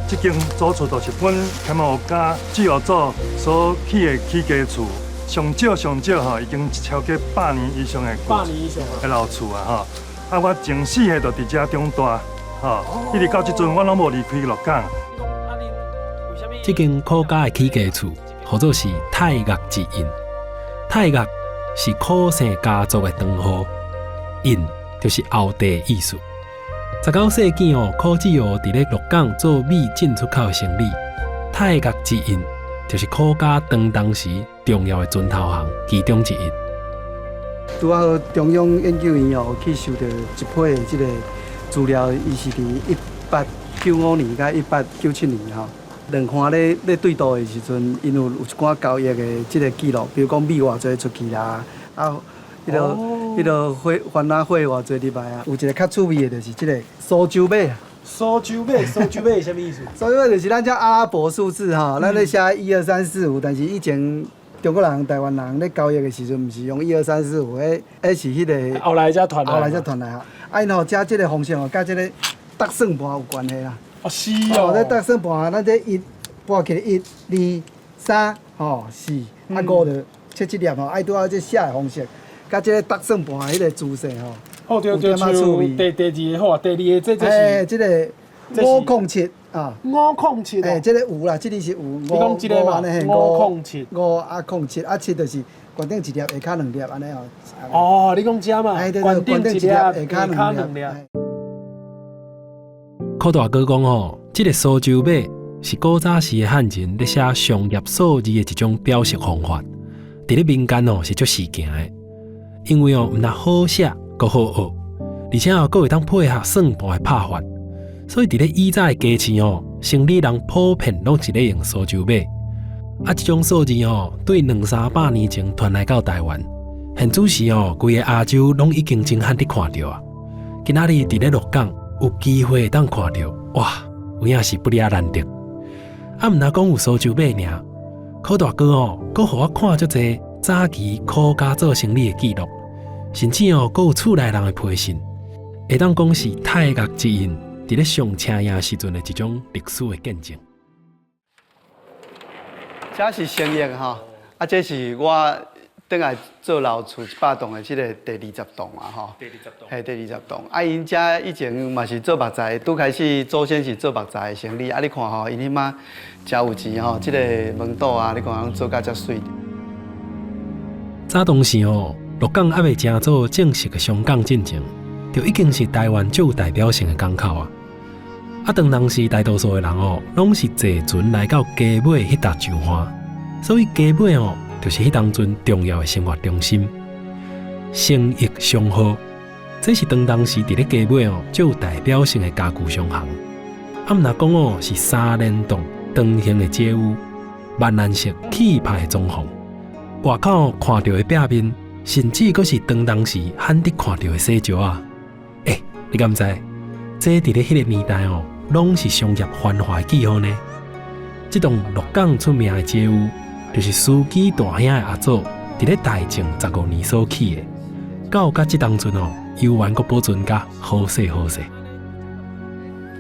這間祖厝就是阮開幕家志學祖所起的起家厝，上少上少吼，已經超過百年以上的百年以上的老厝啊吼。啊，我從細漢就佇遮長大，吼，一直到這陣我攏無離開鹿港。這間柯家的起家厝，號做是太岳之印。太岳是柯姓家族的堂號，印就是後帝的意思。19世紀哦，柯志豪佇咧鹿港做米進出口的生意。太岳之印就是柯家當時重要的船頭行其中之一。拄好中央研究院哦，去收著一批的這个資料，伊是佇1895年佮1897年吼，兩岸咧對渡的時陣，𪜶有一寡交易的這个記錄，比如講米偌濟出去啦，啊，彼个貨番仔貨偌濟入來啊，有一个較趣味的，就是這个蘇州碼。蘇州碼，蘇州碼是啥物意思？蘇州碼就是咱這阿拉伯數字吼，咱咧寫一二三四五，但是以前中國人、台灣人咧交易的時陣，毋是用一二三四五，彼是彼个後來才傳來。後來才傳來啊。啊，𪜶吼遮這个方式吼，佮這个搭算盤有關係啦。哦，是哦。這搭算盤，咱這一撥起來一、二、三、吼四，啊五就切這粒吼，愛拄好這寫的方式，佮這个搭算盤彼个姿勢吼。好，對對，像第二个好啊，第二个這是。這个507啊。507。哎，這个有啦，這个是有。你講這个嘛？507。五啊空七啊七就是懸頂一粒，下跤兩粒按呢吼。哦，你講這嘛？懸頂一粒，下跤兩粒。柯大哥講吼，這个蘇州碼是古早時的漢人咧寫商業數字的一種表示方法，佇咧民間哦是足時行的，因為哦毋但好寫，閣好學，而且哦閣會當配合算盤的拍法，所以佇咧以早的街市哦，生理人普遍攏是咧用蘇州碼。啊，這種數字哦，對兩三百年前傳來到台灣，現此時哦，規个亞洲攏已經真罕得看著啊。今仔日佇咧鹿港有機會會當看著，哇，有影是不哩仔難得。啊，毋若講有蘇州碼爾，柯大哥哦，閣予我看足濟早期柯家做生理的記錄，甚至哦，閣有厝內人的批信，會當講是太岳之印佇咧上車營時陣的一種歷史的見證。這是生意吼，啊，這是我轉來做老厝100棟的這个第20棟啊吼。第20棟。嘿，第二十棟。啊，𪜶遮以前嘛是做木材，拄開始祖先是做木材的生意。啊，你看吼，𪜶彼馬誠有錢吼，這个門桌啊，你看攏做甲遮媠。早當時哦，鹿港猶未成做正式的商港進前，就已經是台灣最有代表性的港口啊。啊，當時大多數的人哦，攏是坐船來到街尾彼搭上岸，所以街尾哦，就是彼當陣重要的生活中心。成益商號，這是當時佇咧街尾哦，最有代表性的家具商行。啊，毋若講哦，是三連棟長形的街屋，萬藍色氣派的裝潢，外口看著的壁面，甚至閣是當時罕得看著的洗石啊！欸，你敢知？這佇咧彼个年代哦，攏是商業繁華的記號呢。這棟鹿港出名的街屋，就是司機大兄的阿祖佇咧大正15年所起的，到佮這當陣哦，猶原閣保存甲好勢好勢。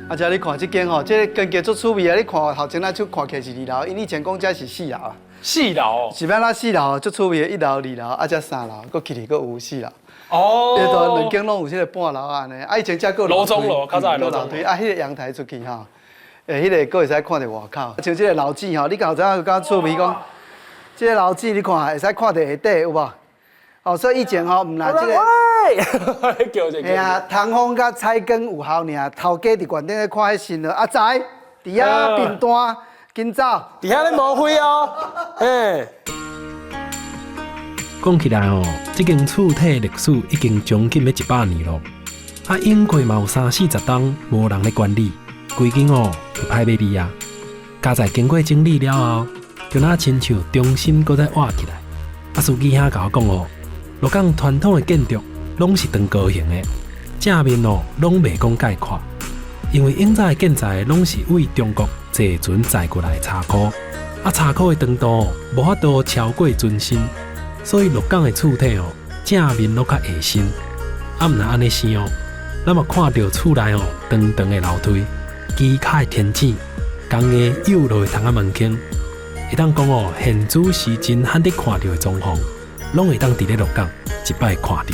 啊，這你看這間吼，這个間隔足趣味啊！你看頭前仔出看起來是二樓，𪜶以前講這是四樓啊。四樓。是欲按怎四樓足趣味的，一樓、二樓，啊，這三樓，閣起來閣有四樓。哦。對，兩間攏有這个半樓按呢。啊，以前這閣樓中樓，較早樓中樓。啊，彼个陽台出去吼，欸，彼个閣會使看著外口。像這个樓子吼，你敢有知影敢趣味講？這个樓子你看會使看著下底有無？哦，所以以前吼，毋若這个，叫一嘿啊，通風佮採光有效爾，頭家佇懸頂咧看彼新的，阿仔佇遐貧惰，緊走，佇遐咧摸灰哦，嘿。講起來哦，這間厝體歷史已經將近欲100年咯。啊，永過嘛有三四十冬無人咧管理，規間哦就歹欲離啊。佳哉經過整理了後，就若親像重新閣再活起來。啊，司機兄共我講哦，鹿港傳統的建築攏是長高型的，正面哦攏袂講蓋闊，因為永早的建材攏是為中國坐船載過來的柴箍，啊，柴箍的長度無法度超過船身，所以鹿港的厝體哦正面攏較下伸。啊，毋若按呢生哦，咱嘛看著厝內哦長長的樓梯、機械天井，工藝幼落的窗仔門間，會當講哦，現主時真罕得看著的裝潢，攏會當佇咧鹿港一擺看著。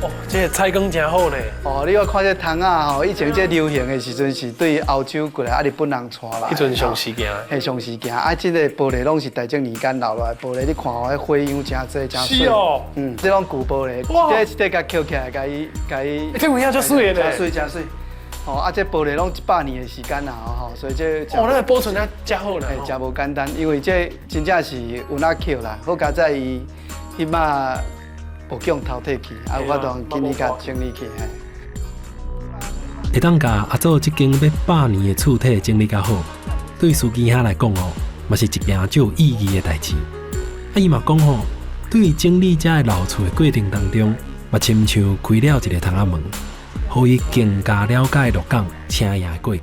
哦，這个採光誠好呢。哦，你看這窗仔吼，以前這流行的時陣是對歐洲過來，啊日本人帶來。彼陣上時行。嘿，上時行啊！這个玻璃攏是大正年間留落來，玻璃你看吼，彼花樣誠濟，誠媠。是哦。嗯，這攏舊玻璃，一塊一塊共抾起來，共伊共伊。這有影足媠的呢。誠媠誠媠。吼，啊，這玻璃攏100年的時間啦，吼，所以這。哦，那个保存得誠好呢。嘿，誠無簡單，因為這真正是有哪抾啦，好佳哉伊彼擺無共偷提去，啊有法度緊去共整理去。會當共阿祖這間欲百年的厝體整理較好，對司機兄來講哦，嘛是一件足有意義的代誌。啊，伊嘛講吼，對整理這个老厝的過程當中，嘛親像開了一个窗仔門，予伊更加了解鹿港車營的過去。